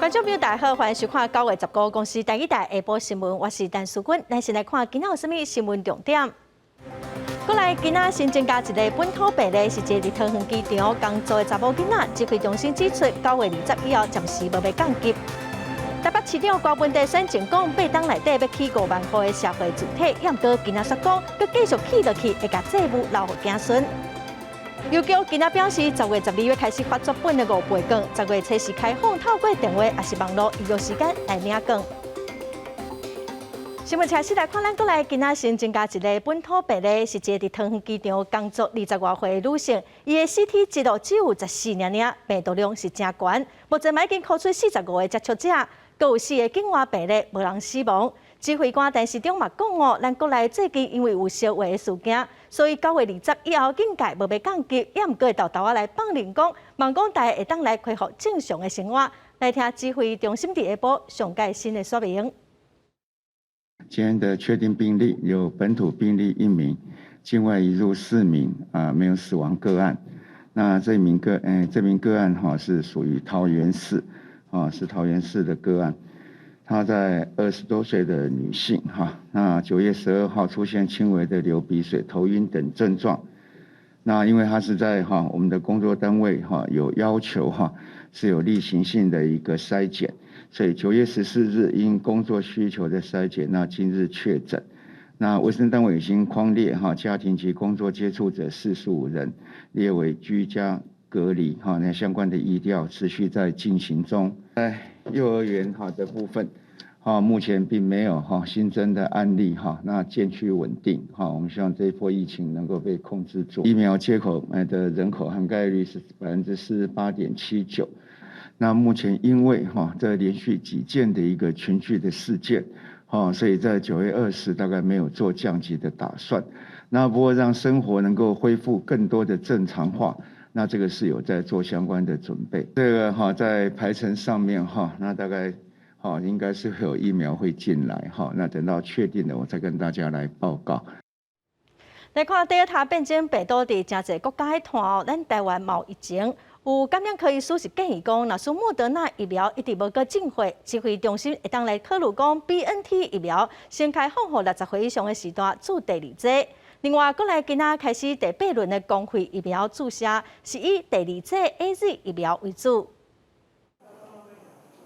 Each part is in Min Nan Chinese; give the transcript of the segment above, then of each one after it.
觀眾朋友大家好，歡迎收看9月15公視台語台下晡新聞，我是陳淑君。咱先來看今仔有啥物新聞重點。過來今仔新增加一个本土病例，是一个佇桃園機場工作的查某囡仔。指揮中心指出，9月20以後暫時無欲降級。台北市長柯文哲選前講，8冬內底欲起5萬戶的社會住宅，毋過今仔煞講，閣繼續起落去，會共債務留予子孫。郵局今仔表示，10月12欲開始發足本的五倍券，10月初四開放，透過電話抑是網路預約時間來領券。新聞開始來看，咱閣來今仔新增加一个本土病例，是一个佇桃園機場工作20外歲的女性，伊的 CT 值只有14爾爾，病毒量是誠懸，目前嘛已經篩出45个接觸者，閣有四个境外病例，無人死亡。指揮官陳時中嘛講哦，咱國內最近因為有燒話的事件，所以9月20以後警戒無欲降級，也毋過會沓沓仔來放任講，望講大家會當來恢復正常的生活。來聽指揮中心佇下晡上蓋新的說明。今天的確定病例有本土病例一名，境外移入四名，啊，沒有死亡個案。那這名個案哈是屬於桃園市，啊，是桃園市的個案。她在20多歲的女性，哈，那9月12號出現輕微的流鼻水、頭暈等症狀。那因為她是在哈我們的工作單位哈有要求哈是有例行性的一個篩檢，所以9月14日因工作需求的篩檢，那今日確診。那衛生單位已經匡列哈家庭及工作接觸者45人，列為居家隔離哈，那相關的疫調持續在進行中。在幼兒園哈的部分，哈目前並沒有哈新增的案例哈，那漸趨穩定哈，我們希望這一波疫情能夠被控制住。疫苗接口的人口涵蓋率是48.79%。那目前因為哈這連續幾件的一個群聚的事件，哈，所以在9月20大概沒有做降級的打算。那不過讓生活能夠恢復更多的正常化，那這個是有在做相關的準備。這個哈在排程上面哈，那大概哈應該是會有疫苗會進來哈，那等到確定了，我再跟大家來報告。來看德爾塔變種病毒佇誠濟國家咧傳哦，咱台灣嘛有疫情。有感染科醫師是建議講，若是莫德納疫苗一直無閣進貨，指揮中心會當來考慮講 BNT 疫苗先開放予60歲以上的序大注第二劑。另外，閣來今仔開始第八輪的公費疫苗注射，是以第二劑 AZ 疫苗為主。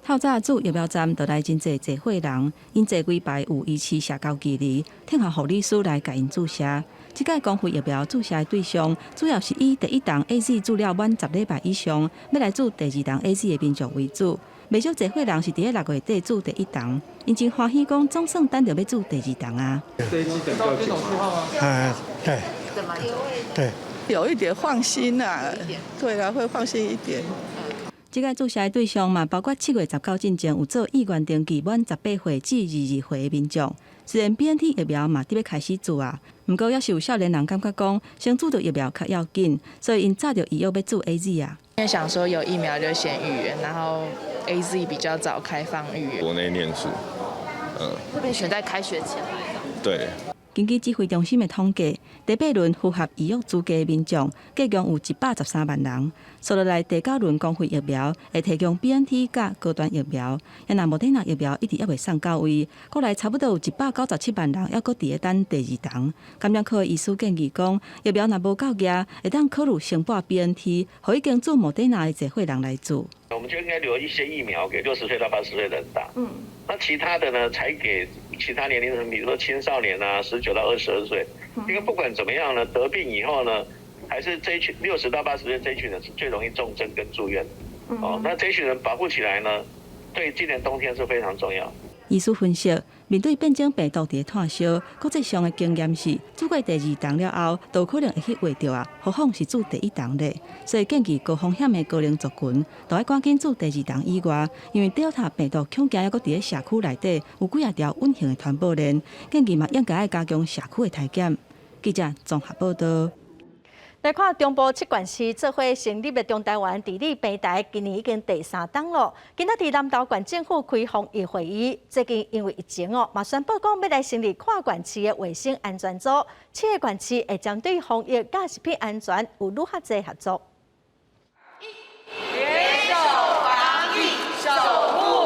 透早注疫苗站就來真濟濟歲人，𪜶坐幾排有維持社交距離，等候護理師來共𪜶注射。這擺公費疫苗注射的對象，主要是以第一筒 AZ 注了滿10禮拜以上，欲來注第二筒 AZ 的民眾為主。袂少濟歲人是佇咧6月底注第一筒，𪜶真歡喜講，總算等著欲注第二筒啊！哎，對，對，有一點放心啦，對啦，會放心一點。這擺注射的對象嘛，包括7月19進前有做意願登記滿18歲至22歲的民眾。雖然 BNT 疫苗嘛佇欲開始注啊，毋過猶是有少年人感覺講，先注著疫苗較要緊，所以𪜶早就預約欲注 AZ 啊。因為想說有疫苗就先預約，然後 AZ 比較早開放預約。國內念書，嗯。特別選在開學前來。對。根據指揮中心的統計，第八輪符合預約資格的民眾，計共有113萬人。紲落來第九輪公費疫苗會提供 BNT 佮高端疫苗，啊若莫德納疫苗一直猶未送到位，國內差不多有197萬人猶閣佇咧等第二筒。感染科的醫師建議講，疫苗若無夠額，會當考慮先撥 BNT，予已經注莫德納的濟歲人來注。我們就應該留一些疫苗給60歲到80歲的人打。嗯，那其他的呢，才給其他年齡層，比如說青少年啊，19到22歲。因為不管怎麼樣呢，得病以後呢，還是這一群60到80歲這一群人是最容易重症跟住院。哦，那這一群人保護起來呢，對今年冬天是非常重要。醫師分析，面對變種病毒佇咧炭燒，國際上的經驗是，注過第二筒了後，都可能會去畫著啊，何況是注第一筒咧。所以建議高風險的高齡族群，都愛趕緊注第二筒以外，因為德爾塔病毒恐驚猶閣佇咧社區內底有幾仔條隱形的傳播鏈，建議嘛應該愛加強社區的篩檢。記者綜合報道。來看中部七縣市做伙成立的中台灣治理平台，今年已經第三冬囉。今仔佇南投縣政府開防疫會議，最近因為疫情哦，嘛宣布講欲來成立跨縣市的衛生安全組，七个縣市會針對防疫佮食品安全有愈較濟合作。聯手防疫，守護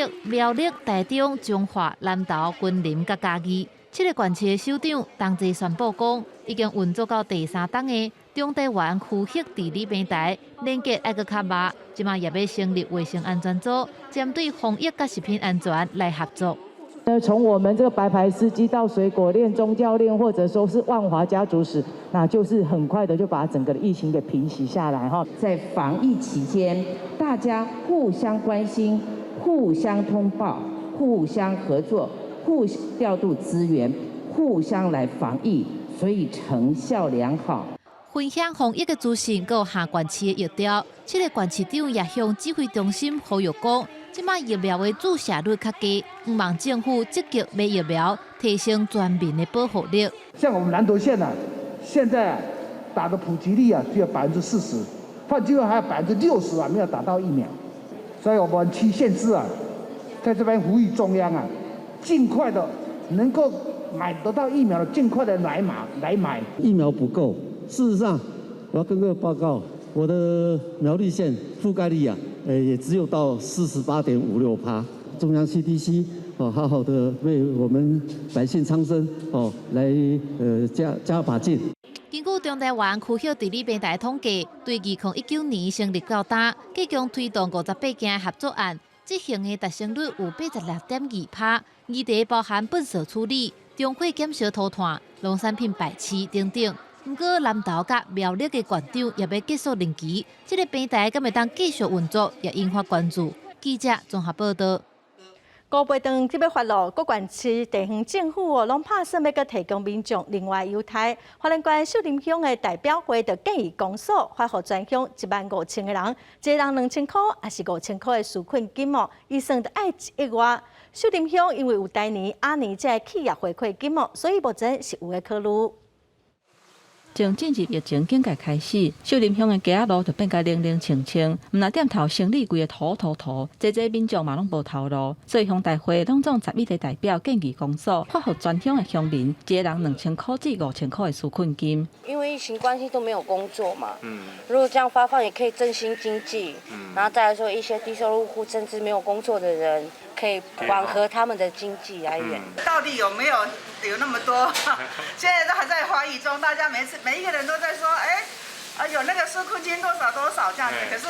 竹、苗栗、台中、彰化、南投、雲林佮嘉義七个縣市的首長同齊宣布講，已經運作到第三冬的中台灣區域治理平台，連結愛閣較密，這馬也欲成立衛生安全組，針對防疫佮食品安全來合作。那從我們這個白牌司機到水果鏈、宗教鏈，或者說是萬華家族史，那就是很快的就把整個的疫情給平息下來哈。在防疫期間，大家互相關心、互相通報、互相合作、互調度資源、互相來防疫，所以成效良好。分享防疫的資訊，閣有下縣市的疫調，七个縣市長也向指揮中心呼籲講，這馬疫苗的注射率較低，向望政府積極買疫苗，提升全民的保護力。像我們南投縣啊，現在啊打的普及率啊只有40%，換句話還有60%啊沒有打到疫苗，所以我們七縣市啊，在這邊呼籲中央啊，盡快的能夠買得到疫苗的，盡快的來買來買。疫苗不夠。事實上，我要跟各位報告，我的苗栗縣覆蓋率啊，也只有到48.56%。中央 CDC 哦，好好的為我們百姓蒼生哦，來加把勁。根據中台灣區域治理平台統計，對2019年成立到今，共推動58件合作案，執行的達成率有86.2%，議題包含糞埽處理、中火減燒塗炭、農產品排氣等等。毋過南投佮苗栗的縣長也欲結束任期，這个平台敢會當繼續運作，也引發關注。記者綜合報道。高飛當這欲發囉，各縣市地方政府哦，攏拍算欲閣提供民眾另外優待。花蓮縣秀林鄉的代表會就建議公所發予全鄉15000個人，一个人2000箍，抑是5000箍的紓困金哦，預算著愛1億外。秀林鄉因為有台泥、阿尼這个企業回饋金哦，所以目前是有咧考慮。從進入疫情警戒開始，秀林鄉的街仔路就變甲冷冷清清，毋但店頭生理規个塗塗塗，濟濟民眾嘛攏無頭路，所以鄉代會攏總11個代表建議公所發予全鄉的鄉民，一个人2000箍至5000箍的紓困金。因為疫情關係都沒有工作嘛，如果這樣發放也可以振興經濟，然後再來說一些低收入戶甚至沒有工作的人，可以緩和他們的經濟來源。到底有沒有有那麼多？現在都還在懷疑中，大家每次每一個人都在說，哎，啊有那個紓困金多少多少這樣子，可是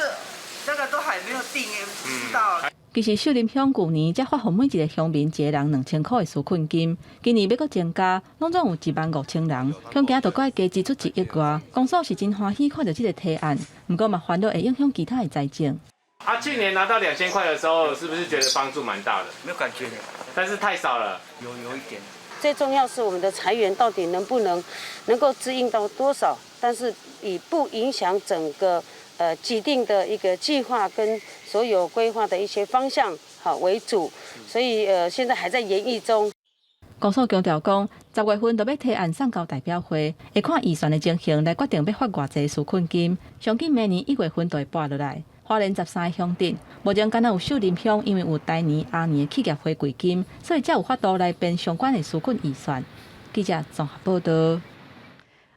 這個都還沒有定，不知道。其實秀林鄉舊年才發予每一個鄉民一個人2000箍的紓困金，今年欲閣增加，攏總有15000人，恐驚著閣愛加支出1億外。公所是真歡喜看著這个提案，毋過嘛煩惱會影響其他的財政。啊，去年拿到2000塊的時候，是不是覺得幫助蠻大的？沒有感覺，但是太少了。有一點。最重要是我們的財源到底能不能能夠支應到多少，但是以不影響整個既定的一個計劃跟所有規劃的一些方向好為主，所以現在還在研議中。公所強調講，10月份就欲提案送交代表會，會看預算的情形來決定欲發偌濟紓困金。上緊明年1月份就會撥落來。花蓮13個鄉鎮，目前敢若有秀林鄉，因為有台泥、阿尼的企業回饋金，所以才有法度來編相關的紓困預算。記者綜合報道。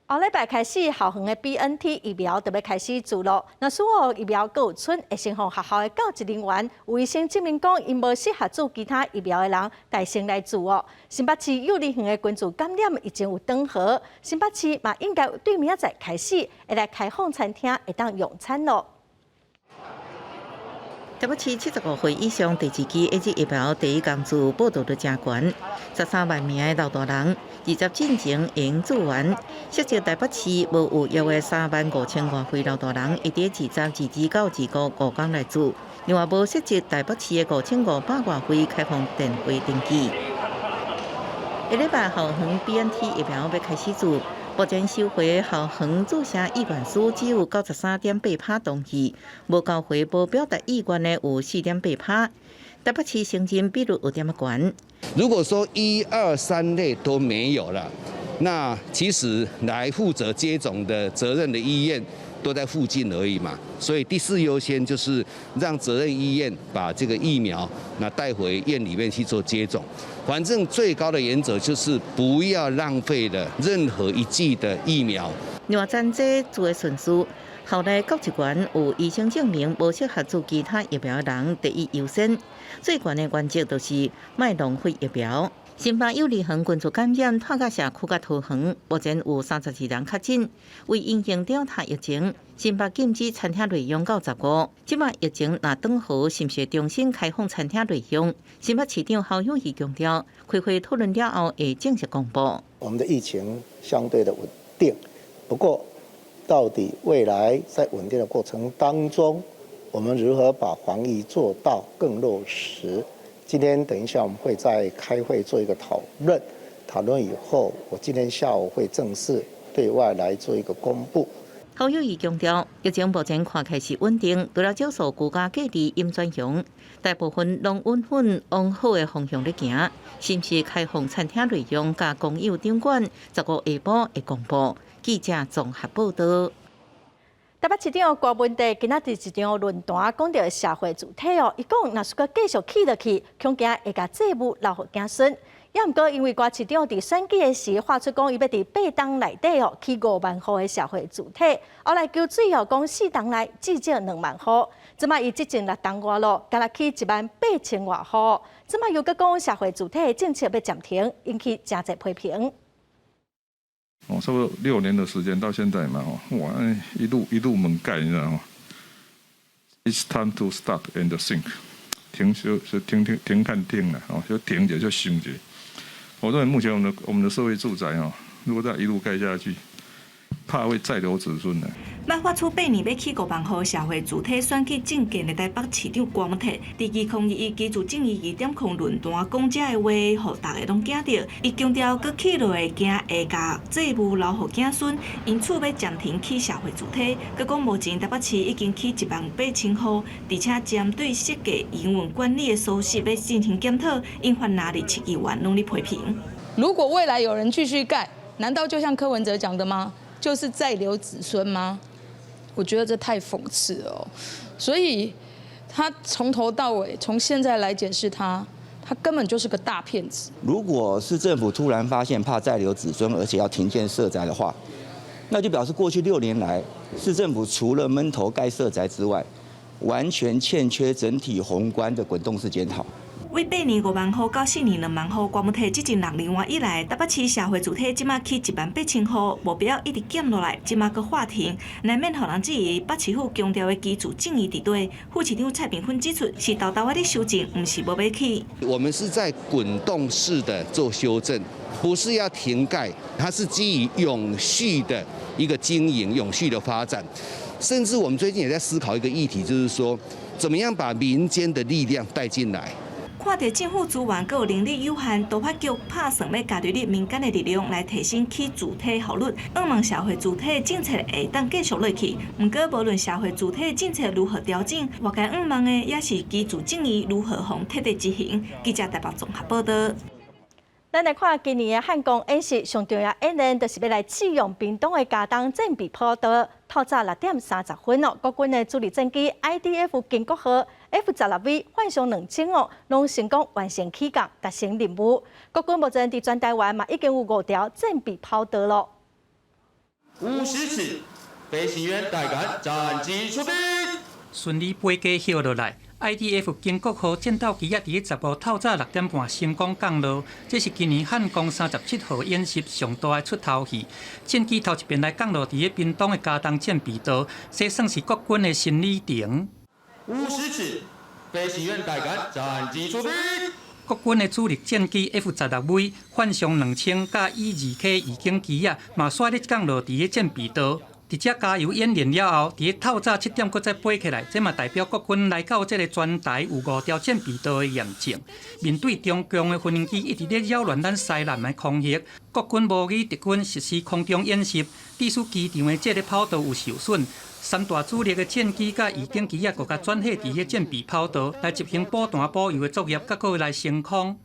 後禮拜開始，校園的 BNT 疫苗就欲開始注囉。若所有疫苗閣有賰，會先予學校的教職人員有醫生證明講，𪜶無適合注其他疫苗的人，代先來注哦。新北市幼兒園的群聚感染已經有斷河，新北市嘛應該對明仔載開始會來開放餐廳，會當用餐囉。台北市75歲以上第二劑 AZ 疫苗第一工注報到率誠懸，13萬名的老大人，20進前已經注完。涉及台北市無預約的3萬5千外歲老大人，會佇20、22到25五工來注。另外，無涉及台北市的5500外歲開放電話登記。下禮拜校園 BNT 疫苗欲開始注。目前收回校園注射意願書只有93.8%同意，無交回無表達意願的有4.8%。台北市成人比率有點仔懸。如果說一二三類都沒有了，那其實來負責接種的責任的醫院都在附近而已嘛，所以第四優先就是讓責任醫院把這個疫苗那帶回院裡面去做接種。反正最高的原則就是不要浪費了任何一劑的疫苗。另外，針劑做的順序，校內教職員有醫生證明無適合注其他疫苗的人，第一優先。最懸的原則就是莫浪費疫苗。新北幼兒園群聚感染，拖到社區佮桃園，目前有32人確診。為因應 Delta 疫情，新北禁止餐廳內用到15。這擺疫情若轉好，是毋是重新開放餐廳內用？新北市長侯友宜強調，開會討論了後會正式公布。我們的疫情相對的穩定，不過到底未來在穩定的過程當中，我們如何把防疫做到更落實？今天等一下我們會再開會做一個討論，討論以後，我今天下午會正式對外來做一個公布。侯友宜強調，疫情目前看起來是穩定，除了少數居家隔離陰轉陽，大部分攏穩穩往好的方向咧行。是毋是開放餐廳內用佮公有場館，15下晡會公布。記者綜合報道。台北市長柯文哲今仔佇一場論壇講著社會住宅哦，伊講若是閣繼續起落去，恐驚會共債務留予子孫。也毋過因為柯市長佇選舉的時喊出講，伊欲佇八冬內底哦起5萬戶的社會住宅，後來求水哦講4冬內至少2萬戶，這擺伊執政6冬外咯，干焦起1萬8千外戶，這擺又閣講社會住宅的政策欲暫停，引起誠濟批評。哦，差不多6年的時間到現在嘛，吼，哇，一路一路猛蓋，你知道嗎？It's time to stop and think，停就是停停停看聽啦，哦，就停者就想者。我認為目前我們的社會住宅哦，如果再一路蓋下去，怕會債留子孫呢。捌發出8年欲起5萬戶社會住宅選舉政見的台北市長柯文哲，佇2021居住正義2.0論壇講這的話，予逐家攏驚著。伊強調，閣起落去驚會共債務留予子孫，因此欲暫停起社會住宅。閣講目前台北市已經起1萬8千戶，而且針對設計營運管理的疏失欲進行檢討，引發哪裡市議員攏咧批評。如果未來有人繼續蓋，難道就像柯文哲講的嗎？就是債留子孫嗎？我覺得這太諷刺了。所以他從頭到尾，從現在來檢視他，他根本就是個大騙子。如果是政府突然發現怕債留子孫，而且要停建社宅的話，那就表示過去6年來，市政府除了悶頭蓋社宅之外，完全欠缺整體宏觀的滾動式檢討。為8年5萬戶到4年2萬戶，柯文哲執政6年外以來，台北市社會住宅這馬起1萬8千戶，目標一直減落來，這馬閣喊停，難免予人質疑北市府強調的居住正義佇佗。副市長蔡炳坤指出，是沓沓仔咧修正，毋是無欲起。我們是在滾動式的做修正，不是要停蓋，它是基於永續的一個經營、永續的發展。甚至我們最近也在思考一個議題，就是說，怎麼樣把民間的力量帶進來。看著政府資源閣有能力有限，都發局拍算欲加入民間的力量來提升起住宅效率，向望社會住宅政策會當繼續落去。毋過，無論社會住宅政策如何調整，外界向望的也是居住正義如何予徹底執行。記者台北綜合報道。咱來看今年的漢光演習，上重要演練就是欲來試用屏東的佳冬戰備跑道，透早6點30分哦，國軍的主力戰機 IDF 經國號 F-16V 幻象2000哦，攏成功完成起降，達成任務。國軍目前佇全台灣嘛已經有五條戰備跑道咯。50尺，飛行員帶桿戰機出兵，順利飛機歇落來。IDF 經國號戰鬥機仔佇咧15透早6點半成功降落，這是今年漢光37號演習上大的出頭戲。戰機頭一遍來降落佇咧屏東的佳冬戰備道，這算是國軍的新里程。50尺，飛行員帶桿戰機出兵。國軍的主力戰機 F-16V 幻象2000佮 E-2K 預警機仔，嘛紲咧降落佇咧戰備道。佇遮加油演練了後，佇咧透早7點閣再飛起來，這嘛代表國軍來到這个全台有五條戰備道的驗證。面對中共的飛行機一直咧擾亂咱西南的空域，國軍模擬敵軍實施空中演習，致使機場的這个跑道有受損。三大主力的戰機佮預警機仔，閣共轉貨佇咧戰備跑道來執行補彈補油的作業，閣閣來升空。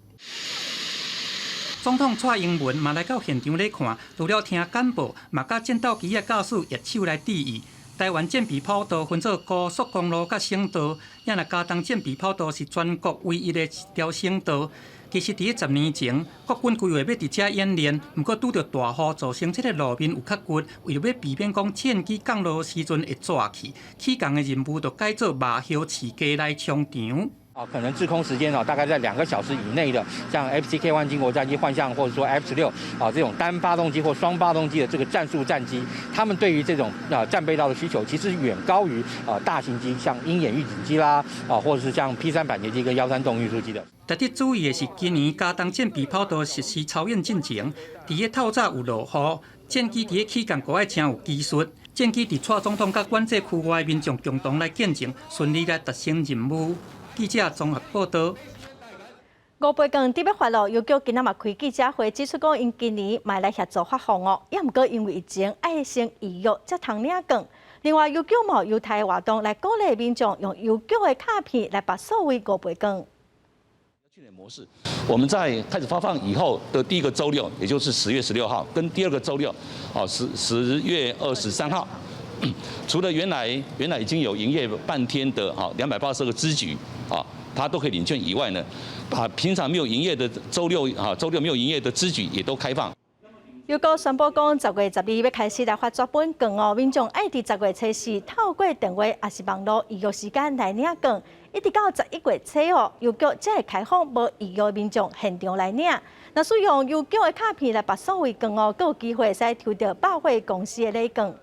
總統蔡英文嘛來到現場咧看，除了聽簡報，嘛佮戰鬥機仔駕駛握手來致意。台灣戰備跑道分做高速公路佮省道，也若佳冬戰備跑道是全國唯一的一條省道。其實佇咧10年前，國軍規劃欲佇遮演練，毋過拄著大雨，造成這个路面有較骨，為著欲避免講戰機降落時陣會逝去，起降的任務就改做馬葉飼雞來衝場。啊，可能滯空時間啊，大概在2個小時以內的，像 FCK-1經國戰機、幻象，或者說 F-16啊這種單發動機或雙發動機的這個戰術戰機，他們對於這種啊戰備道的需求，其實遠高於啊大型機，像鷹眼預警機啦，啊或者是像 P-3反潛機跟1-3重運輸機的。值得注意的是，今年佳冬戰備跑道實施操演進前，佇咧透早有落雨，戰機佇咧起降閣愛誠有技術。戰機佇蔡總統佮管制區外民眾共同來見證，順利來達成任務。記者綜合報道。五倍券佇欲發囉，郵局今仔嘛開記者會，指出講𪜶今年嘛來協助發放哦，也毋過因為疫情愛先預約才通領券。另外，郵局嘛有優待活動來鼓勵民眾用郵局的卡片來拔數位五倍券。模式，我們在開始發放以後的第一個週六，也就是10月16號，跟第二個週六，哦10月23號，除了原來已經有營業半天的哈282個支局啊，它都可以領券以外呢，把平常沒有營業的週六啊週六沒有營業的支局也都開放。郵局宣布講，10月12欲開始來發紙本券哦，民眾愛佇10月初四透過電話抑是網路預約時間來領券，一直到11月初哦，郵局才會開放無預約民眾現場來領。若使用郵局的卡片來拔數位券哦，閣有機會會使抽著百貨公司的禮券。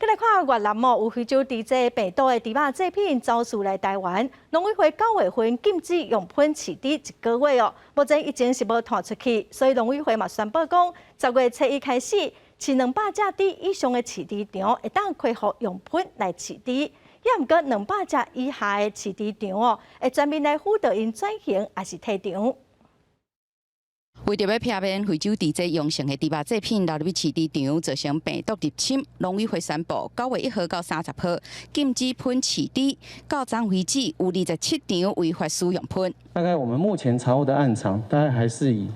閣來看越南哦，有非洲豬這病毒的豬肉製品走私來台灣，農委會9月份禁止用噴飼豬一個月哦，目前疫情是無傳出去，所以農委會嘛宣布講，10月初一開始，飼200隻豬以上的飼豬場會當恢復用噴來飼豬，也毋過200隻以下的飼豬場哦，會全面來輔導𪜶轉型抑是退場。為著欲避免非洲豬這陽性的豬肉製品流入去飼豬場，造成病毒入侵，農委會宣布9月1號到30號禁止噴飼豬，到昨為止有27場違法使用噴。大概我們目前查獲的案場，大概還是以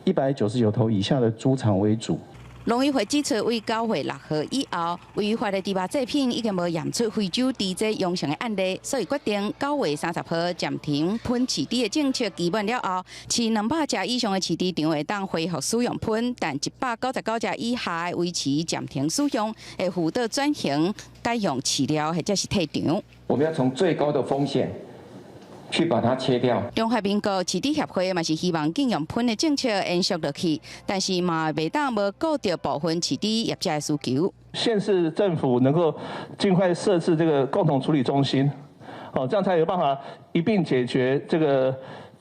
199頭以下的豬場為主。農委會指出，為9月6號以後，違法的豬肉製品已經無驗出非洲豬這陽性的案例，所以決定9月30號暫停噴飼豬的政策期滿了後，飼200隻以上的飼豬場會當恢復使用噴，但199隻以下的維持暫停使用，會輔導轉型改用飼料或者是退場。我們要從最高的風險去把它切掉。中華民國飼豬協會嘛是希望禁用噴的政策延續落去，但是嘛袂當無顧著部分飼豬業者的需求。縣市政府能夠盡快設置這個共同處理中心，哦，這樣才有辦法一併解決這個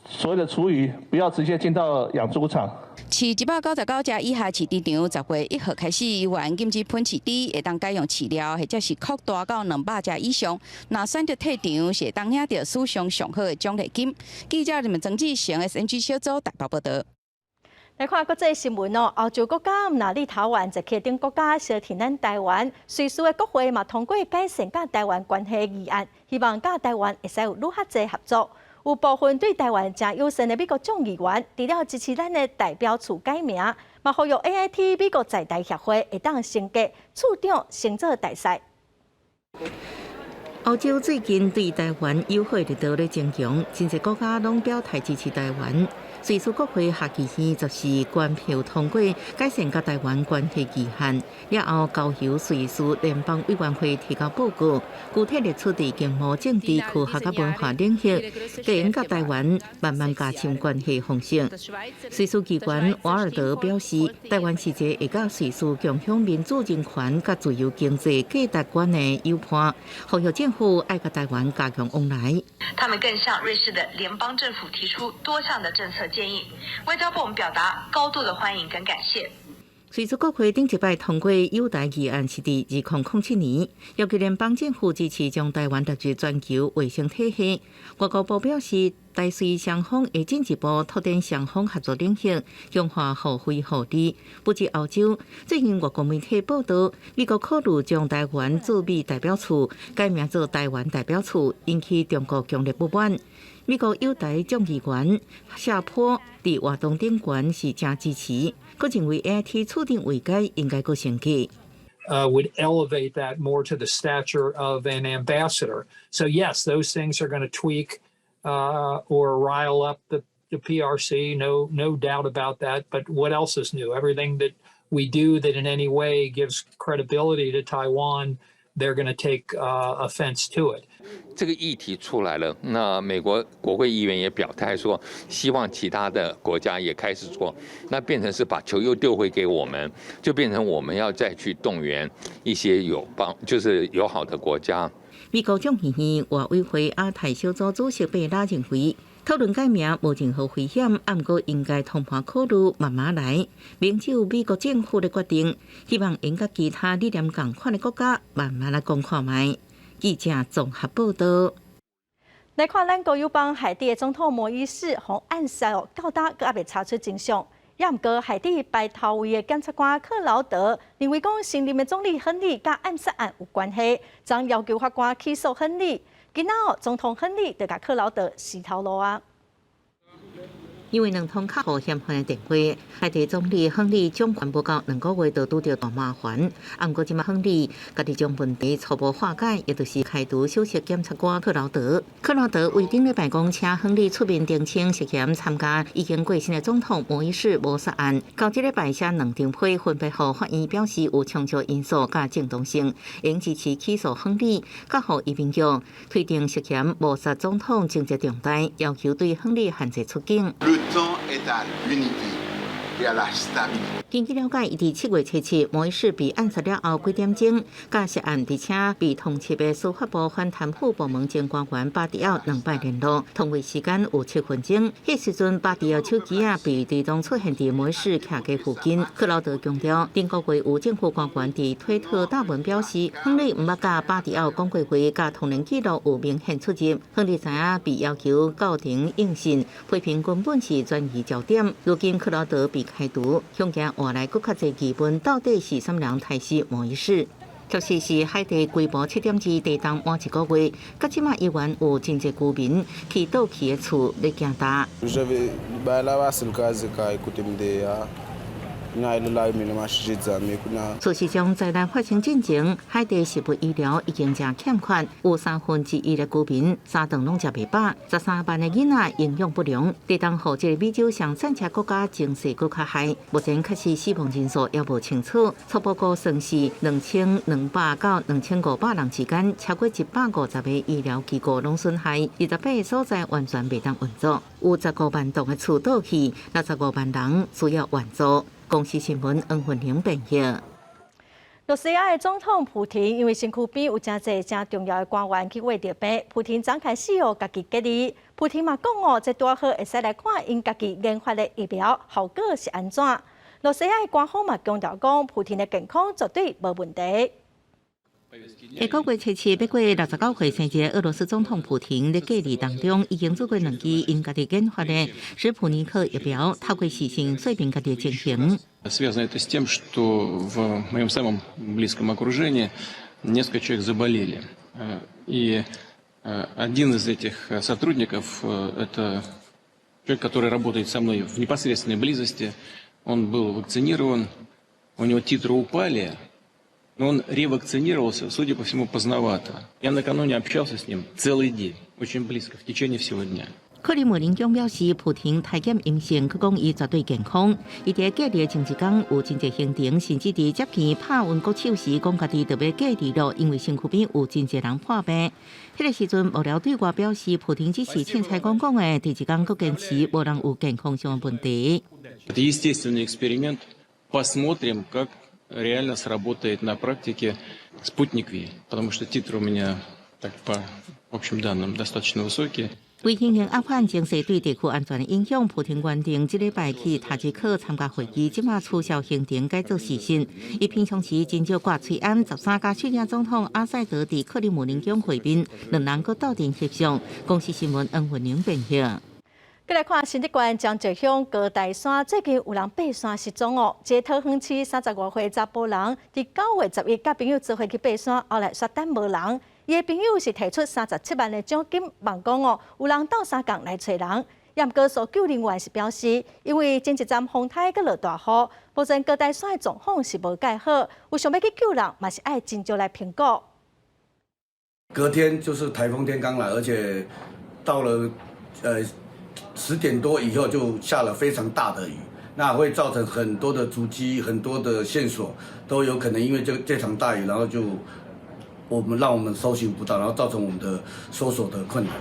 所謂的廚餘，不要直接進到養豬場。飼199隻以下飼豬場，10月1號開始猶原禁止噴飼豬，會當改用飼料，或者是擴大到200隻以上。若選擇退場，是會當領著史上上好的獎勵金。記者林曾志成 SNG 小組台北報導。來看國際新聞哦，歐洲國家毋但立陶宛、捷克等國家相挺咱台灣，瑞士的國會嘛通過改善佮台灣關係議案，希望佮台灣會使有愈較濟合作。有部分對台灣誠友善的美國眾議員，除了支持咱的代表處改名，嘛呼籲 AIT 美國在台協會會當升格處長升做大使。歐洲最近對台灣友好力度咧增強，真濟國家攏表態支持台灣。瑞士國會下議院14懸票通過改善佮台灣關係議案，了後交由瑞士聯邦委員會提交報告，具體列出佇經貿、政治、科學佮文化領域，繼續佮台灣慢慢加深關係方式。瑞士議員瓦爾德表示，台灣是一个會佮瑞士共享民主、人權佮自由經濟價值觀的友伴，呼籲政府愛佮台灣加強往來。他們更向瑞士的聯邦政府提出多項的政策建議，外交部我們表達高度的歡迎跟感謝。瑞士國會頂一擺通過友台議案是佇2007年，要求聯邦政府支持將台灣納入全球衛生體系。外交部表示，台瑞雙方會進一步拓展雙方合作領域，強化互惠互利。不止歐洲，最近外國媒體報道，美國考慮將台灣駐美代表處改名做台灣代表處，引起中國強烈不滿。美國友台眾議員夏波佇活動頂懸是誠支持，閣認為 AIT 處長位階應該閣升級。Would elevate that more to the stature of an ambassador. So yes, those things are going to tweak or rile up the PRC, no doubt about that. But what else is new? Everything that we do that in any way gives credibility to Taiwan, they're going to take offense to it. 這個議題出來了，那美國國會議員也表態說，希望其他的國家也開始做，那變成是把球又丟回給我們，就變成我們要再去動員一些友邦，就是友好的國家。美國眾議院外委會亞太小組主席貝拉認為，討論改名無任何危險，毋過應該通盤考慮，慢慢來。明就美國政府的決定，希望會佮其他理念仝款的國家慢慢來講看覓。記者綜合報道。來看咱國友邦海地的總統摩伊士予暗殺哦，到今閣猶未查出真相。也毋過海地排頭位的檢察官克勞德認為講，新任的總理亨利佮暗殺案有關係，將要求法官起訴亨利。今仔哦，總統亨利就共克勞德死頭路啊。因為兩通較予嫌犯的電話，海地總理亨利掌權無夠2個月就拄著大麻煩。毋過這馬亨利家己將問題初步化解，也就是開除首席檢察官克勞德。克勞德為頂禮拜講，請亨利出面澄清涉嫌參加已經過身的總統摩伊士謀殺案。到這禮拜寫兩張批，分別予法院表示有充足因素佮正當性，應支持起訴亨利，佮予移民局推定涉嫌謀殺總統情節重大，要求對亨利限制出境。根據了解，伊佇7月7日，摩伊士被暗殺了後幾點鐘，佮涉案而且被通緝的司法部反貪腐部門前官員巴迪奧兩擺聯絡，通話時間有7分鐘。彼時陣，巴迪奧手機仔被追蹤出現佇摩伊士徛家附近。克勞德強調，頂個月有政府官員佇推特貼文表示，亨利毋捌佮巴迪奧講過話，佮通聯記錄有明顯出入。亨利知影被要求到庭應訊，批評根本是轉移焦點。如今克勞德被開除，恐驚換來閣較濟疑問，到底是啥物人刣死摩伊士？特別是海地規模7.2地動滿一個月，到這馬依然有真濟居民去倒去的厝咧驚焦。事實上，災難發生進前，海地食物醫療已經誠欠缺，有1/3的居民三頓攏食袂飽，13萬的囡仔營養不良。地動予這個美洲上產車國家情勢閣較害，目前確實死亡人數猶無清楚，初步估算是2200到2500人之間，超過150個醫療機構攏損害，28個所在完全袂當運作，有15萬棟的厝倒去，65萬人需要援助。公視新聞黃雲玲編譯。露西亞的總統普廷因為身軀邊有誠濟誠重要的官員去患著病，普廷昨開始哦，家己隔離。普廷嘛講哦，這拄好會使來看𪜶家己研發的疫苗效果是按怎。露西亞的官方嘛強調講，普廷的健康絕對無問題。下個月初七欲過69歲生日，俄羅斯總統普廷佇隔離當中，已經注過兩劑𪜶家己研發的史普尼克疫苗，透過視訊說明家己的情形。 Связано это с тем, что в моем самом близком окружении несколько человек заболели. И один из этих сотрудников – это человек, который работает со мной в непосредственной близости. Он был вакцинирован, у него титры упали, но он ревакцинировался, судя по всему, поздновато. Я накануне общался с ним целый день, очень близко, в течение всего дня. 克里姆林宮表示，普廷篩檢陰性，閣講伊絕對健康。伊佇隔離的前一工有真濟行程，甚至佇接見拍溫國手時，講家己著欲隔離囉，因為身軀邊有真濟人破病。彼個時陣，幕僚對外表示，普廷只是凊彩講講的，第二工閣堅持無人有健康上的問題。 Это естественный эксперимент. Посмотрим, как реально сработает на практике «Спутник Ви», потому что титры у меня, так, по общим данным, достаточно высокие. 為因應阿富汗情勢對地區安全的影響，普廷原定這禮拜去塔吉克參加會議，這馬取消行程改做視訊。伊平常時真少掛喙罨，13佮敘利亞總統阿薩德佇克里姆林宮會面，兩人閣鬥陣翕相。公視新聞黃雲玲編譯。閣來看新竹縣江浙鄉高台山，最近有人爬山失蹤哦。這個桃園市35歲查埔人，佇9月11佮朋友做伙去爬山，後來煞等無人。伊的朋友是提出37萬的獎金，望講哦，有人鬥相共來揣人。毋過搜救人員是表示，因為前一站風颱閣落大雨，目前高台山的狀況是無蓋好，有想欲去救人，嘛是愛斟酌來評估。隔天就是颱風天剛來，而且到了10點多以後就下了非常大的雨，那會造成很多的足跡、很多的線索都有可能因為這場大雨，然後就我們讓我們搜尋不到，然後造成我們的搜索的困難。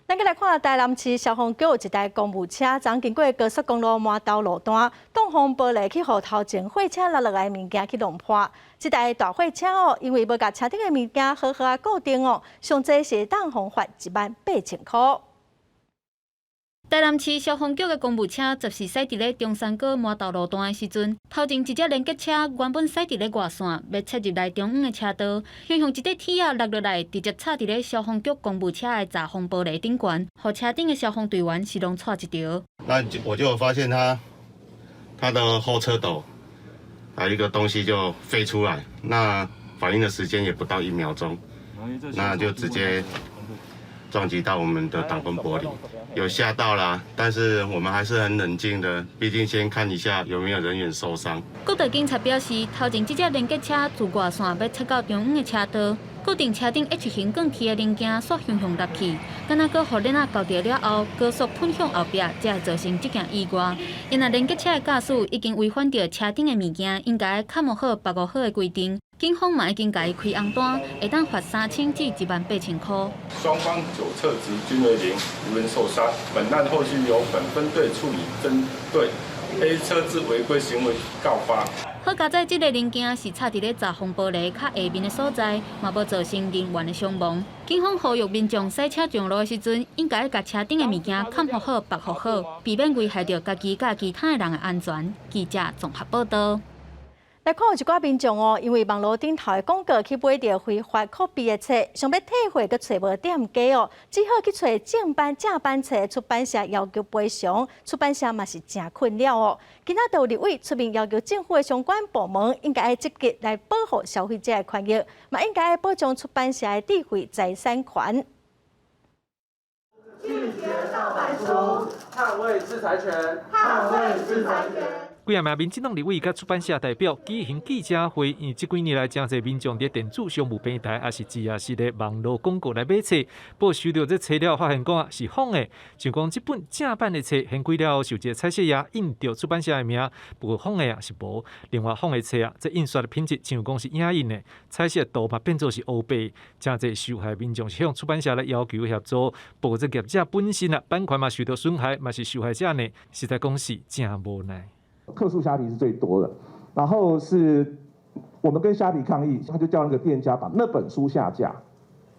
咱閣來看台南市消防局有一台公務車，昨經過高速公路饃頭路段，擋風玻璃去予頭前貨車落落來的物件去弄破。這台大貨車哦，因為無共車頂的物件好好仔固定哦，上濟是會當予罰18,000箍。台南市消防局的公務車十四駛佇咧中山閣饃頭路段的時陣，頭前一隻連結車原本駛佇咧外線，欲切入來中央的車道，向向一塊鐵仔落落來，直接插佇咧消防局公務車的閘風玻璃頂懸，予車頂的消防隊員是攏掣一著。那我就發現他的後車斗，有一個東西就飛出來，那反應的時間也不到1秒鐘，那就直接撞擊到我們的擋風玻璃，有嚇到啦，但是我們還是很冷靜的，畢竟先看一下有沒有人員受傷。國道警察表示，頭前這隻連結車自外線欲切到中央的車道，固定車頂 H 型鋼鐵的零件煞向向落去，敢若閣予鏈仔勾著了後，高速噴向後壁，才會造成這件意外。因為連結車的駕駛已經違反著車頂的物件應該冚好、縛護好的規定。警方嘛已經共伊開紅單，會當罰3000至18,000箍。雙方酒測值均為零，無人受傷。本案後續由本分隊處理，針對 A 車之違規行為告發。好佳哉，這个零件是插佇咧閘風玻璃較下面的所在，嘛無造成人員的傷亡。警方呼籲民眾駛車上路的時陣，應該共車頂的物件冚護好、縛護好，避免危害著家己佮其他的人的安全。記者綜合報道。來看有一寡民眾哦，因為網路頂頭的廣告去買著非法拷貝的冊，想欲退貨，閣揣無店家哦，只好去揣正版正版冊出版社要求賠償，出版社嘛是誠困擾哦。今仔就有立委出面要求政府的相關部門應該積極來保護消費者的權益，嘛應該保障出版社的智慧財產權。拒絕盜版書，捍衛智財權，捍衛智財權。幾仔名民進黨立委佮出版社代表舉行記者會，因為這幾年來，誠濟民眾佇電子商務平台，抑是職業式的網路廣告來買冊，不過收著這冊了，發現講啊是仿的，像講這本正版的冊，掀開了後是有一个彩色頁印著出版社的名，不過仿的啊是無。另外仿的冊啊，這印刷的品質像講是影印的，彩色圖嘛變做是烏白，誠濟受害民眾是向出版社來要求協助，不過這業者本身啊版權嘛受著損害，嘛是受害者呢，實在講是誠無奈。客訴蝦皮是最多的，然後是我們跟蝦皮抗議，他就叫那個店家把那本書下架，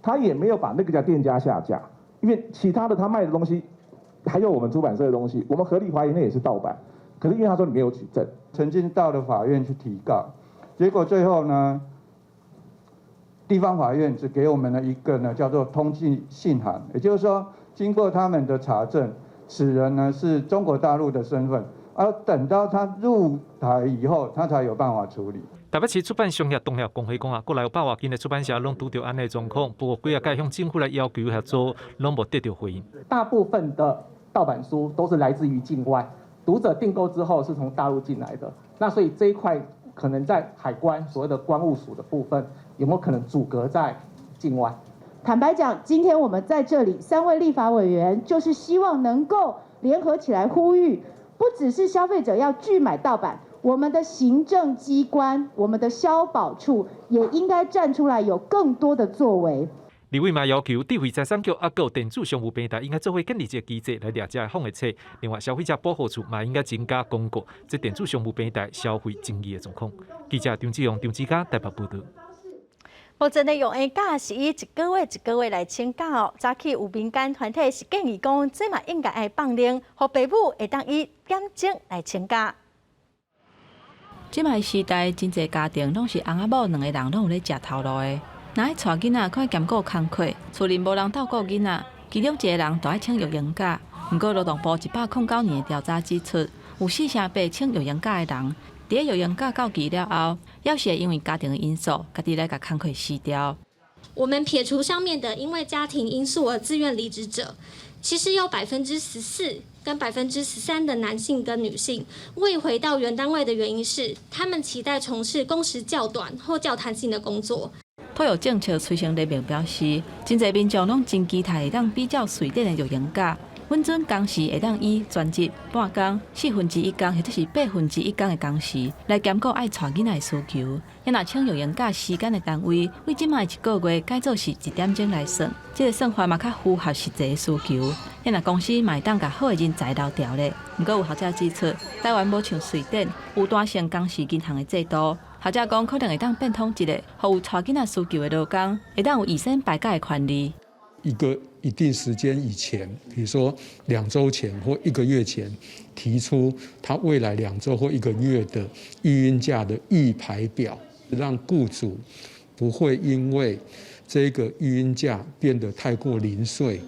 他也沒有把那個家店家下架，因為其他的他賣的東西，還有我們出版社的東西，我們合理懷疑那也是盜版，可是因為他說你沒有舉證，曾經到了法院去提告，結果最後呢，地方法院只給我們了一個呢叫做通緝信函，也就是說經過他們的查證，此人呢是中國大陸的身份。而等到他入台以後，他才有辦法處理。台北市出版商業同業公會講啊，國內有百外間的出版社攏拄著按呢狀況，不過幾仔擺向政府來要求協助，攏無得著回應。大部分的盜版書都是來自於境外，讀者訂購之後是從大陸進來的，那所以這一塊可能在海關所謂的關務署的部分，有沒有可能阻隔在境外？坦白講，今天我們在這裡三位立法委員，就是希望能夠聯合起來呼籲。不只是消費者要拒買盜版，我們的行政機關、我們的消保處也應該站出來，有更多的作為。立委嘛要求智慧財產局抑閣電子商務平台應該做伙建立一個機制來掠這仿的冊。另外，消費者保護處嘛應該增加公告，這電子商務平台消費爭議的狀況。記者張志勇、張志嘉台北報道。目前的育嬰假是以一個月一個月來請假哦。早起有民間團體是建議講，這嘛應該愛放寬，予爸母會當以減鐘來請假。這擺時代，真濟家庭攏是翁仔某兩个人攏有咧食頭路的。若愛帶囡仔，閣愛兼顧工課，厝裡無人鬥顧囡仔，其中一个人就愛請育嬰假。毋過勞動部109年的調查指出，有4.8%請育嬰假的人，佇咧育嬰假到期了後，猶是會因為家庭的因素，家己來共工課辭掉。我們撇除上面的因為家庭因素而自願離職者，其實有14%跟13%的男性跟女性未回到原單位的原因是，他們期待從事工時較短或較彈性的工作。托育政策催生聯盟表示，真濟民眾攏真期待會當比照瑞典的育嬰假，允准工時會當以全職、半工、1/4工或者是1/8工的工時來兼顧愛帶囡仔的需求。也若請育嬰假時間的單位，為這擺一個月改做是一點鐘來算，這個算法嘛較符合實際的需求。也若公司嘛會當共好的人才留牢咧。毋過有學者指出，台灣無像瑞典有彈性工時銀行的制度。學者講，可能會當變通一下，予有帶囡仔需求的勞工會當有預先排假的權利。一個一定時間以前，比如說2週前或一個月前，提出他未來2週或一個月的育嬰假的預排表，讓僱主不會因為這個育嬰假變得太過零碎。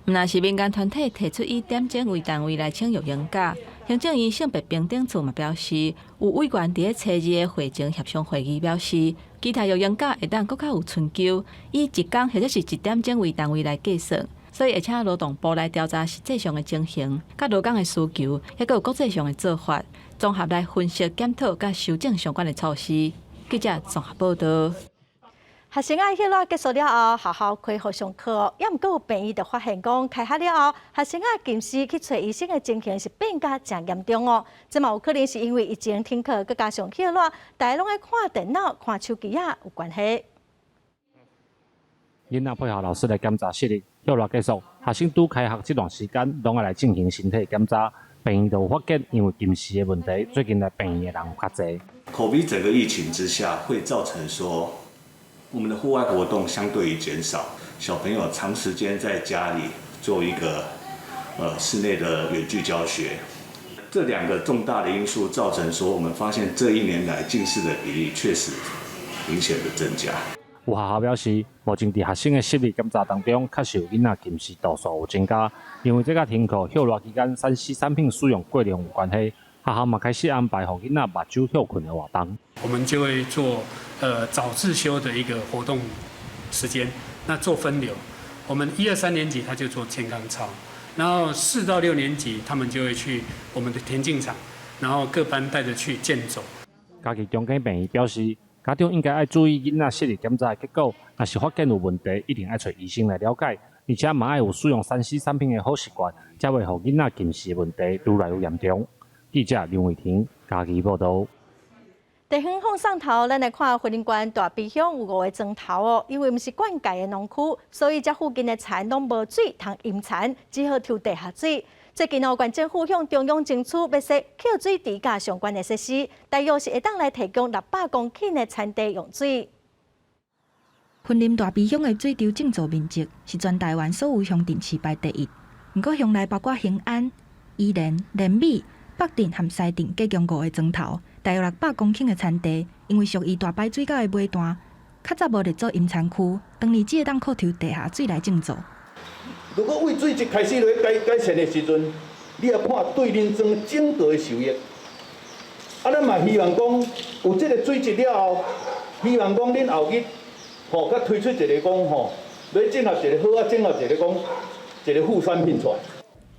毋但是民間團體提出以點鐘為單位來請育嬰假，行政院性別平等處嘛表示，有委員佇咧初二的會前協商會議表示，期待育嬰假會當閣較有春秋，以一工或者是一點鐘為單位來計算，所以會請勞動部來調查實際上的情形，佮勞工的需求，抑閣有國際上的做法，綜合來分析檢討佮修正相關的措施。記者綜合報道。學生仔歇熱結束了後，學校恢復上課，猶毋過有病院就發現講，開學了後，學生仔近視去揣醫生的情形是變甲誠嚴重哦。這嘛有可能是因為疫情停課，閣加上歇熱，大家攏愛看電腦、看手機仔有關係。囡仔配合老師來檢查視力，歇熱結束，學生拄開學這段時間，攏愛來進行身體檢查。病院就有發現，因為近視的問題，最近來病院的人有較濟。 COVID 整個疫情之下，會造成說，我們的戶外活動相對於減少，小朋友長時間在家裡做一個室內的遠距教學，這兩個重大的因素造成說，我們發現這一年來近視的比例確實明顯的增加。有學校表示，目前佇學生的視力檢查當中，確實有囡仔近視度數有增加，因為這佮停課歇熱期間3C 產品使用過量有關係。學校嘛開始安排予囡仔目睭歇睏的活動。我們就會做早自修的一個活動時間，那做分流。我們一二三年級他就做健康操，然後4到6年級他們就會去我們的田徑場，然後各班帶着去健走。嘉義中間病院表示，家長應該愛注意囡仔視力檢查的結果，若是發現有問題，一定愛揣醫生來了解，而且嘛愛有使用3C 產品的好習慣，才袂予囡仔近視問題愈來愈嚴重。記者劉偉婷嘉義報道。地方放送頭，咱來看雲林縣大埤鄉有五个莊頭哦，因為毋是灌溉的農區，所以這附近的田攏無水通淹田，只好抽地下水。最近哦，縣政府向中央爭取欲設抾水池佮相關的設施，大約是會當來提供600公頃的田地用水。雲林大埤鄉的水池種作面積是全台灣所有鄉鎮市排第一，毋過鄉內包括興安、宜蓮、連美、北鎮和西鎮，計共五个莊頭，大約600公頃的田地，因為屬於大排水溝的尾段，較早無列做淹田區，當年只會當靠抽地下水來種作。如果對水質開始咧改改善的時陣，你也看對恁莊整個的受益。啊，咱嘛希望講有這个水質了後，希望講恁後日吼，閣推出一个講吼，欲整合一个好啊，整合一个講一个副產品出來。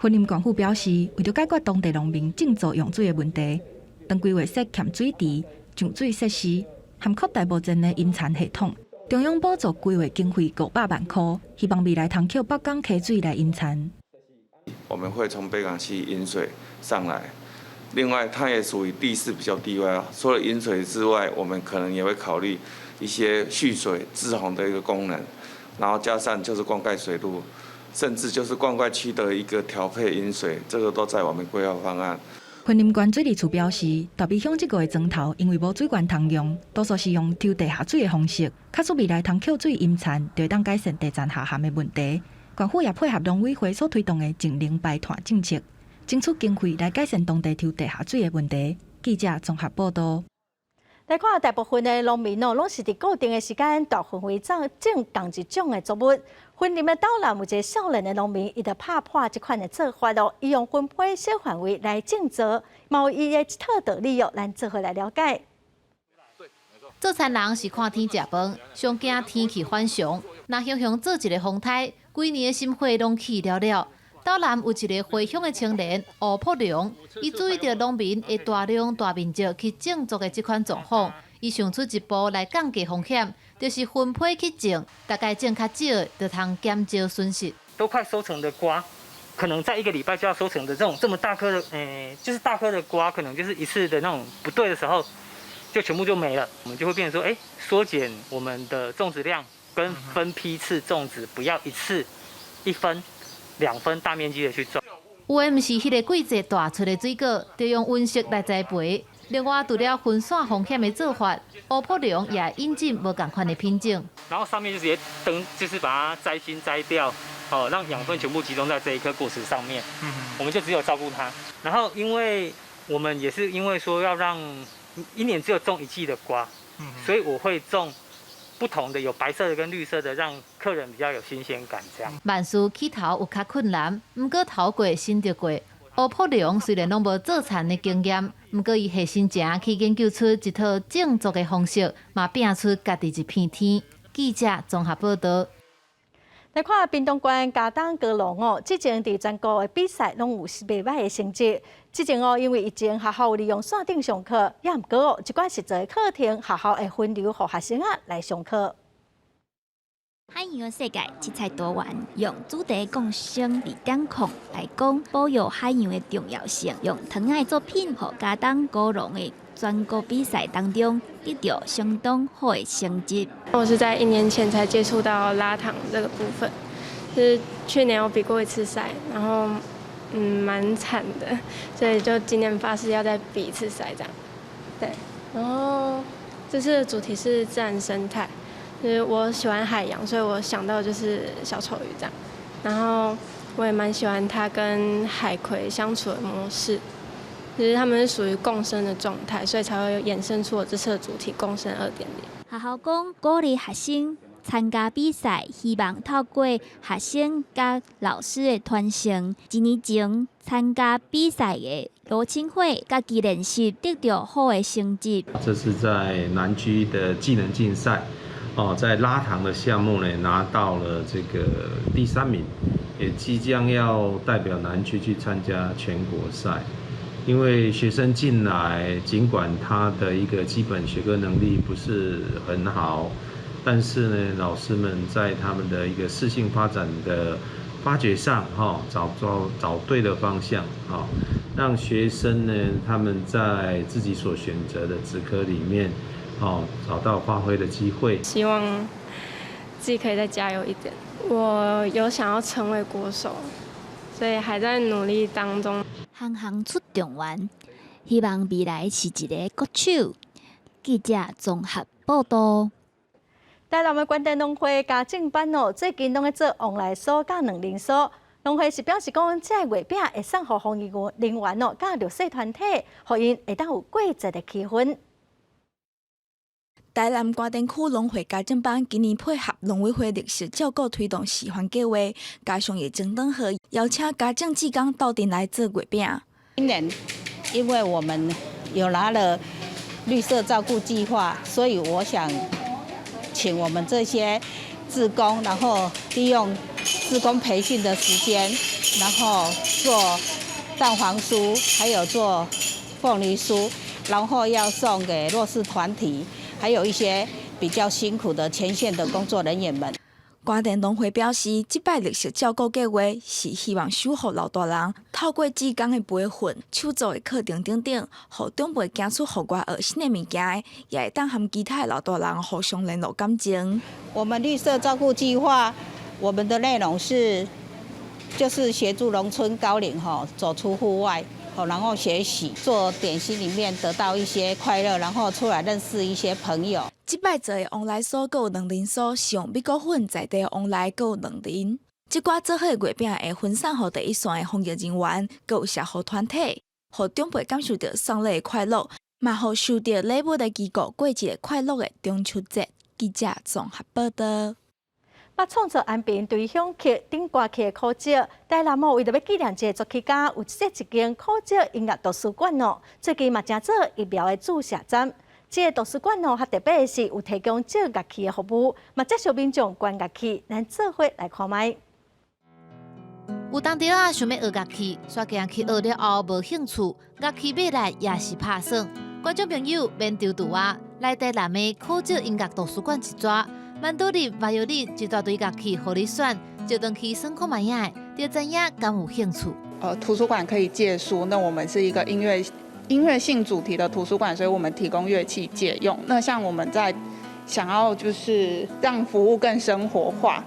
雲林縣府表示，為著解決當地農民種作用水的問題，當規劃設蓄水池、上水設施，含擴大目前的淹田系統。中央補助規劃經費500萬箍，希望未來通抾北港溪水來淹田。我們會從北港溪引水上來，另外它也屬於地勢比較低窪，除了引水之外，我們可能也會考慮一些蓄水滯洪的一個功能，然後加上就是灌溉水路。甚至就是灌溉區的一個調配飲水，這個都在我們規劃方案。雲林縣水利處表示，大埤鄉這五个莊頭因為無水源通用，多數是用抽地下水的方式。假使未來通抾水淹田，就會當改善地層下陷的問題。縣府也配合農委會所推動的淨零排碳政策，爭取經費來改善當地抽地下水的問題。記者綜合報道。來看大部分的農民哦，攏是佇固定的時間，大範圍種種仝一種的作物。雲林的斗南有一个少年的農民，伊就拍破這款的做法咯，伊用分批小範圍來種作，嘛有伊的一套道理哦，咱做伙來了解。做田人是看天食飯，上驚天氣反常。若雄雄做一个風颱，規年的心血攏去了了。斗南有一个回鄉的青年吳福良，伊注意著農民會大量大面積去種作的這款狀況，伊想出一步來降低風險，就是分批去種，大概種較少，就通減少損失。都快收成的瓜，可能在一個禮拜就要收成的這種這麼大顆的，就是大顆的瓜，可能就是一次的那種不對的時候，就全部就沒了。我們就會變成說，縮減我們的種植量，跟分批次種植，不要一次一分、兩分大面積的去種。有的毋是彼个季節大出的水果，就用溫室來栽培。另外，除了分散風險的做法，吳福良也引進無仝款的品種。然後上面就直接燈，就是把它摘心摘掉，哦，讓養分全部集中在這一顆果實上面。我們就只有照顧它。然後，因為我們也是因為說要讓一年只有種一季的瓜，所以我會種不同的，有白色的跟綠色的，讓客人比較有新鮮感。這樣。萬事起頭有較困難，毋過頭過身就過。吳福良雖然攏無做田的經驗，毋過伊下心情去研究出一套種作的方式，嘛拼出家己一片天。記者綜合報道。來看屏東縣佳冬高農哦，之前佇全國的比賽攏有袂䆀的成績。之前哦，因為疫情，學校有利用線頂上課，也毋過哦，這寡實際課程，學校會分流予學生仔來上課。海洋的世界七彩多元，用主題共生2.0來講保育海洋的重要性，用糖仔的作品，予佳冬高農的全國比賽當中得到相當好的成績。我是在一年前才接觸到拉糖這個部分，就是去年我比過一次賽，然後蠻慘的，所以就今年發誓要再比一次賽這樣。對，然後這次的主題是自然生態。就是我喜歡海洋，所以我想到就是小丑魚這樣。然後我也蠻喜歡它跟海葵相處的模式，就是他們是屬於共生的狀態，所以才會衍生出我這次的主題“共生2.0”。學校講鼓勵學生參加比賽，希望透過學生佮老師的傳承。一年前參加比賽的羅清慧，家己練習得到好的成績。這次在南區的技能競賽。哦，在拉糖的項目呢，拿到了這個第三名，也即將要代表南區去參加全國賽。因為學生進來，儘管他的一個基本學科能力不是很好，但是呢，老師們在他們的一個適性發展的發掘上，哈，找找找對的方向，哈，讓學生呢，他們在自己所選擇的職科裡面。哦，找到發揮的機會。希望自己可以再加油一點。我有想要成為國手，所以還在努力當中。行行出狀元，希望未來是一个國手。記者綜合報道。台南的關田農會家政班哦，最近攏咧做旺來酥佮卵仁酥。農會是表示講，這个月餅會送予防疫人員哦，佮弱勢團體，予𪜶會當有過節的氣氛。台南官田區農會家政班今年配合農委會綠色照顧推動示範計劃，加上疫情等號，邀請家政志工鬥陣來做月餅。今年因為我們有拿了綠色照顧計劃，所以我想請我們這些志工，然後利用志工培訓的時間，然後做蛋黃酥，還有做鳳梨酥，然後要送給弱勢團體。還有一些比較辛苦的前線的工作人員們。關田農會表示，這擺綠色照顧計劃是希望守護老大人，透過志工的培訓、手作的課程等等，予長輩行出戶外學新的物件，也會當和其他的老大人互相聯絡感情。我們綠色照顧計劃，我們的內容是，就是協助農村高齡吼走出戶外。然後學習做點心裡面得到一些快樂，然後出來認識一些朋友。這擺做的旺來酥閣有卵仁酥，是用米糕粉在地旺來閣有卵仁。這寡做好的月餅會分送予第一線的防疫人員，閣有社福團體，予長輩感受著送禮的快樂，嘛予收著禮物的機構過一个快樂的中秋節。記者綜合報道。捌創作安平隨想曲等歌曲的苦輒，台南哦，為著欲紀念這个作曲家，有設一間苦輒音樂圖書館哦。最近嘛，正做疫苗的注射站。這个圖書館哦，較特別的是有提供借樂器的服務，嘛接受民眾捐樂器，咱做伙來看覓。有當時仔想欲學樂器，煞驚去學了後無興趣，樂器買來也是拍算。觀眾朋友免躊躇啊，來台南的考照音樂圖書館一逝，曼多林、瓦尤林一大堆樂器予你選，就當去耍看覓仔，就知影敢有興趣。圖書館可以借書，那我們是一個音樂性主題的圖書館，所以我們提供樂器借用。那像我們在想要就是讓服務更生活化，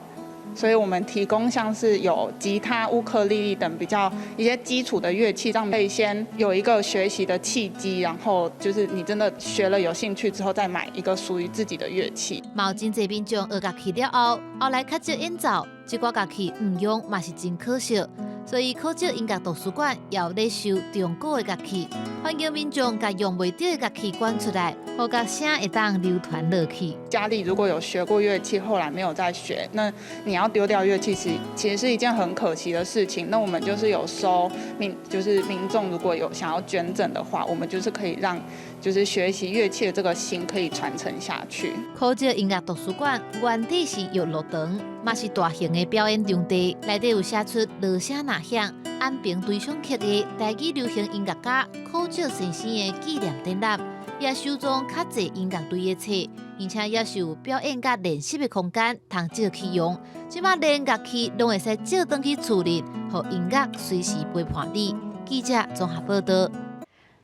所以我們提供像是有吉他、烏克麗麗等比較一些基礎的樂器，讓可以先有一個學習的契機，然後就是你真的學了有興趣之後，再買一個屬於自己的樂器。嘛有真濟民眾學樂器了後，後來較少演奏，這寡樂器毋用嘛是真可惜。所以考照音樂圖書館也有咧收中古的樂器，歡迎民眾共用袂著的樂器捐出來，予樂聲會當流傳落去。家裡如果有學過樂器，後來沒有再學，那你要丟掉樂器，其實是一件很可惜的事情。那我們就是有收民，就是民眾如果有想要捐贈的話，我們就是可以讓就是學習樂器的這個心可以傳承下去。考照音樂圖書館原底是遊樂場，嘛是大型的表演場地，內底有寫出鑼聲哪響、安平隨想曲的台語流行音樂家考照先生的紀念展覽，也收藏較濟音樂類的冊，而且也是有表演佮練習的空間，通借去用。這馬連樂器攏會使借轉去厝裡，予音樂隨時陪伴你。記者綜合報道。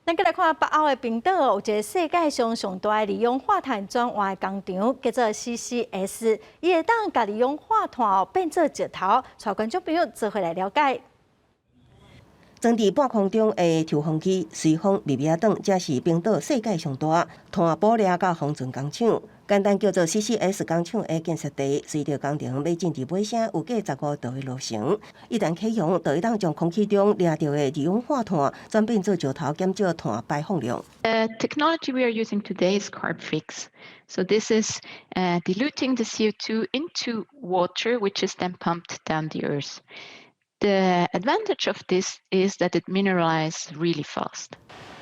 咱閣來看北歐的冰島，有一个世界上上大的二氧化碳轉換的工廠，叫做 CCS，伊會當共二氧化碳哦變做石頭，帶觀眾朋友做伙來了解。裝佇半空中的抽風機隨風微微轉，這是冰島世界上大碳捕掠佮封存工廠，簡單叫做 CCS 工廠的建設地。隨著工程欲進入尾聲，有過15度的路程。一旦啟用，就會當將空氣中掠著的二氧化碳轉變做石頭，減少碳排放量。 The technology we are using today is CarbFix. So this is diluting the CO2 into water, which is then pumped down the earth. The advantage of this is that it mineralizes really fast.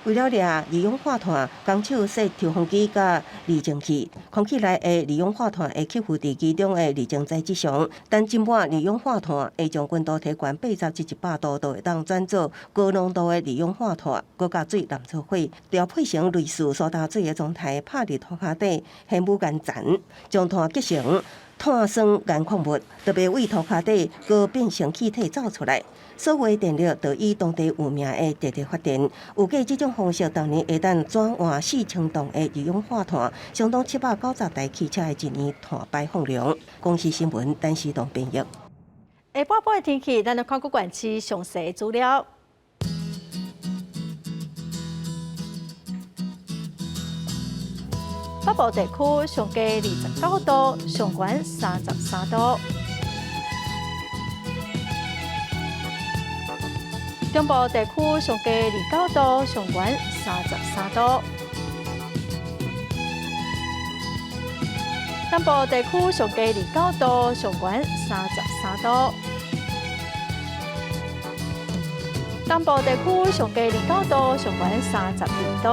為了掠二氧化碳，工廠設抽風機佮濾淨器，空氣內的二氧化碳會吸附佇其中的濾淨材質上。等浸滿二氧化碳，會將溫度提懸80至100度，就會當轉做高濃度的二氧化碳，閣佮水湳做伙，調配成類似蘇打水的狀態，拍佇塗跤底玄武岩層，將碳結成碳酸鹽礦物，特別為塗跤底閣變成氣體走出來。所有的電力就以當地有名的地熱發電。預計這種方式逐年會當轉換4000噸的二氧化碳，相當790台汽車的一年碳排放量。公視新聞，陳思東編譯。下半晡的天氣，咱來看各縣市詳細資料。北部地區上低29度，上懸33度。中部地區上低29度，上懸33度。南部地區上低29度，上懸33度。東部地區上低29度，上懸32度。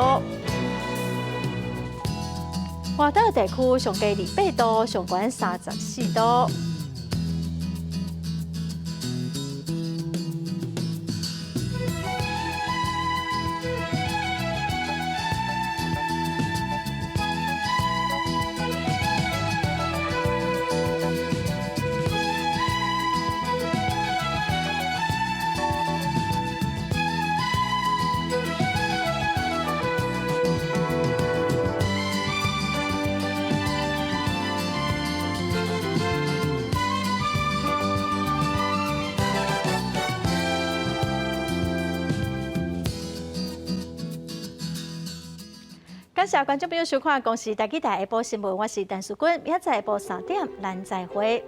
外島地區上低28度，上懸34度。感謝觀眾朋友收看《公視台語台》下晡新聞，我是陳淑君，明仔載下晡3點，咱再會。